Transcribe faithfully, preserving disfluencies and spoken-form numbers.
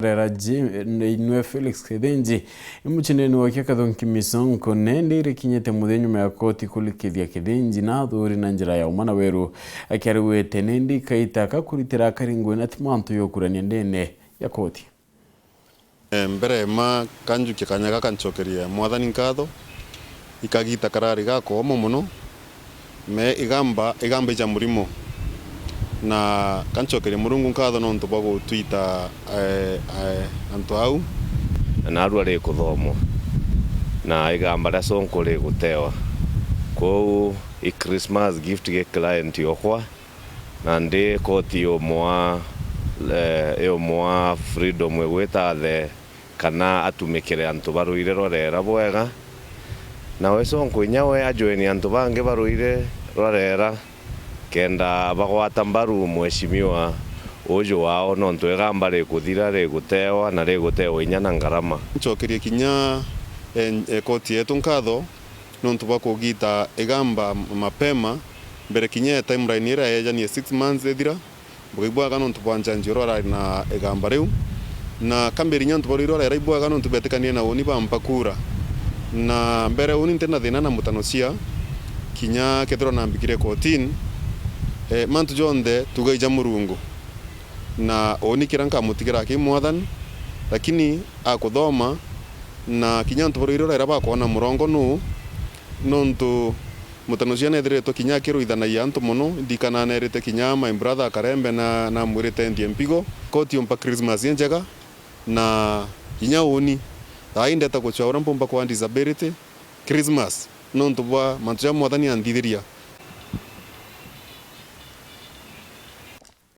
Rera ji-, inwe Felix Kithinji, imucindani wa Kiakathonki Misonko, nendi irikinyite muthenya nyuma ya koti kurikithia Kithinji na athuri na njira ya uma na weru, akiarigwite nendi kaita ka kuritira akari ngugi na ti mantu ya ukurania ndene ya koti. E, mbere ma kanjukia kanya gaka ncokerie Mwathani nkatho, ikagita karari gakooma mono, me igamba, igamba ija murimo. Na kancokerie Murungu nkatho nontu bwa gutwita, e, e, antu au. Na narua rikuthomwa, na igamba ria Sonko rigutewa. Kwou i Christmas gift gi client okwa, na ndi koti yumwa, e, yumwa freedom igwita athe kana atumikire antu baruire rwa rera bwega. Nawe Sonko inya we ajoini antu bangi baruire rwa rera, kenda bagwata mbaru mheshimiwa uju wao, nontu igamba rikuthira, rigutewa na rigutewa inya na ngarama. Ncokerie kinya, e, e, koti yetu nkatho nontu bwa kugita igamba mapema, mbere kinya ya timeline iria yejanie six months ithira. Mbuga ibwega nontu bwa njanji uria urari na igamba riu, na kambirinya antu baruire rwa rera ibwega nontu betikanirie na uni bampa kura. Na mbere uni nti na thina na mutanocia, kinya kethirwa nambikire kotini, e, mantu jonthe tuga ija Murungu. Na uni kiria nkamutigira aki Mwathani, lakini akuthoma, na kinya antu baruire rwa rera bakwona murongo nuu, nontu mutanocia nethiritwe kinya akiruithanagia antu mono. Ndikana nerite kinya my brother Karembe na, namwirite ndie mpigo. Koti umpa Christmas injega, na kinya uni thaa ii ndeta gucua uria mpumba kwa disability Christmas, nontu bwa mantu ja Mwathani anthithiria.